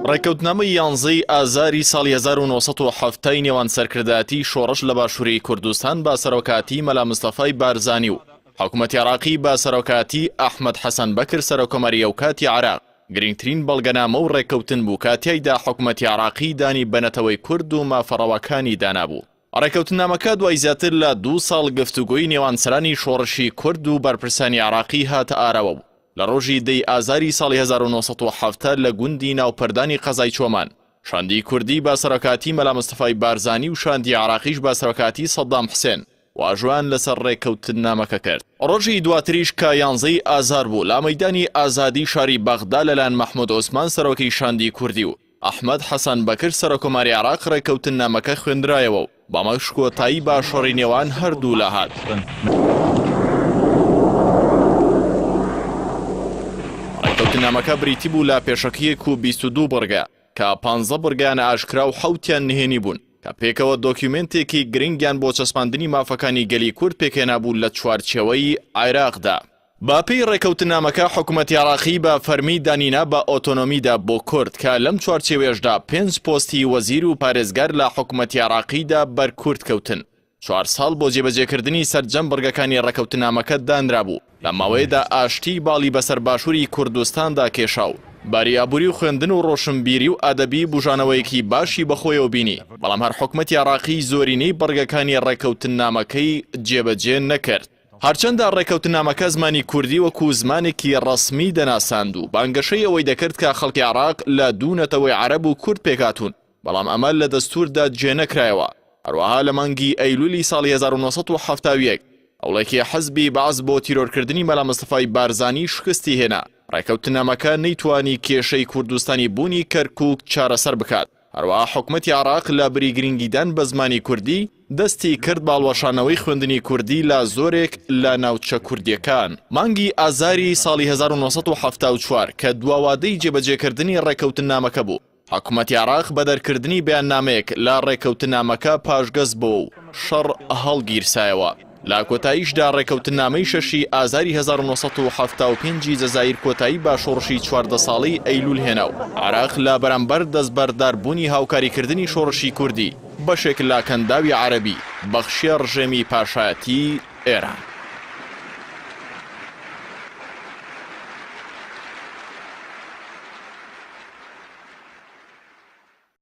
ڕێککەوتنامەی یانزەی ئازاری ساڵی 1970 ی نێوان سەرکردایەتی شۆڕش لە باشووری کوردستان بە سەرۆکایەتی مەلا مستەفای بارزانی و حکومەتی عێراقی بە سەرۆکایەتی ئەحمەد حەسەن بەکر سەرۆککۆماری ئەوکاتی عێراق گرنگترین بەڵگەنامە و ڕێککەوتن بوو کە تیایدا حکومەتی عێراقی دانی بە نەتەوەی کورد و مافە ڕەواکانی دانابوو. ڕێککەوتننامەکە دوای زیاتر لە دوو ساڵ گفتوگۆی نێوان سەرانی شۆڕشی کورد و بەرپرسانی عێراقی هاتە ئاراوە و لە ڕۆژی دە ی ئازاری ساڵی 1970 لە گوندی ناوپردانی قەزای چۆمان شاندی کوردی بە سەرۆکایەتی مەلا مستەفای بارزانی و شاندی عێراقیش بە سەرۆکایەتی سەدام حسێن واژۆیان لەسەر ڕێککەوتننامەکە کرد. ڕۆژی دواتریش کە یانزەی ئازار بوو لە مەیدانی ئازادی شاری بەغدا لەلایەن مەحمود عوسمان سەرۆکی شاندی کوردی و ئەحمەد حەسەن بەکر سەرۆککۆماری عێراق ڕێککەوتننامەکە خوێندرایەوە و بەمەش کۆتایی بە شەڕی نێوان هەردوولا هات. ڕێککەوتننامەکە بریتی بوو لە پێشەکییەک و 22 بڕگە کە پانزە بڕگەیان ئاشکرا و حەوتیان نهێنی بوون کە پێکەوە دۆکیومێنتێکی گرنگیان بۆ چەسپاندنی مافەکانی گەلی کورد پێکهێنابوو لە چوارچێوەی عێراقدا. بە پێی ڕێکەوتننامەکە حکومەتی عێراقی بە فەرمی دانینا بە ئۆتۆنۆمیدا بۆ کورد کە لەم چوارچێوەیەشدا پێنج پۆستی وەزیر و پارێزگار لە حکومەتی عێراقیدا بەر کورد کەوتن. چوار ساڵ بۆ جێبەجێکردنی سەرجەم بڕگەکانی ڕێکەوتننامەکە دانرابوو، لەم ماوەیەدا ئاشتی باڵی بەسەر باشووری کوردستاندا کێشا و باری ئابووری و خوێندن و ڕۆشنبیری و ئەدەبی بوژانەوەیەکی باشی بەخۆیەوە بینی، بەڵام هەر حکومەتی عێراقی زۆرینەی بڕگەکانی ڕێکەوتننامەکەی جێبەجێ نەکرد. هەرچەندە ڕێکەوتننامەکە زمانی کوردی وەکو زمانێکی ڕەسمی دەناساند و بانگەشەی ئەوەی دەکرد کە خەڵکی عێراق لە دوو نەتەوەی عەرەب و کورد پێکهاتوون، بەڵام ئەمە لە دەستووردا جێنەکرایەوە. هەروەها لە مانگی ئەیلولی ساڵی 1971 هەوڵێکی حزبی بەعس بۆ تیرۆرکردنی مەلا مستەفای بارزانی شکستی هێنا، ڕێکەوتننامەکە نەیتوانی کێشەی کوردستانی بوونی کەرکوک چارەسەر بکات. هەروەها حکومەتی عێراق لە بری گرنگیدان بە زمانی کوردی، دەستی کرد بە هەڵوەشانەوەی خوێندنی کوردی لە زۆرێک لە ناوچە کوردییەکان. مانگی ئازاری ساڵی 1974 کە دوا وادەی جێبەجێکردنی ڕێککەوتننامەکە بوو، حکومەتی عێراق بە دەرکردنی بەیاننامەیەک لە ڕێککەوتننامەکە پاشگەز بۆوە و شەڕ هەڵگیرسایەوە. لە کۆتاییشدا ڕێککەوتننامەی شەشی ئازاری 1975 ی جەزائیر کۆتایی بە شۆڕشی 14 ساڵەی ئەیلول هێنا و عێراق لە بەرامبەر دەستبەرداربوونی هاوکاریکردنی شۆڕشی کوردی بەشێک لە کەنداوی عەرەبی بەخشیە ڕژێمی پاشایەتی ئێران.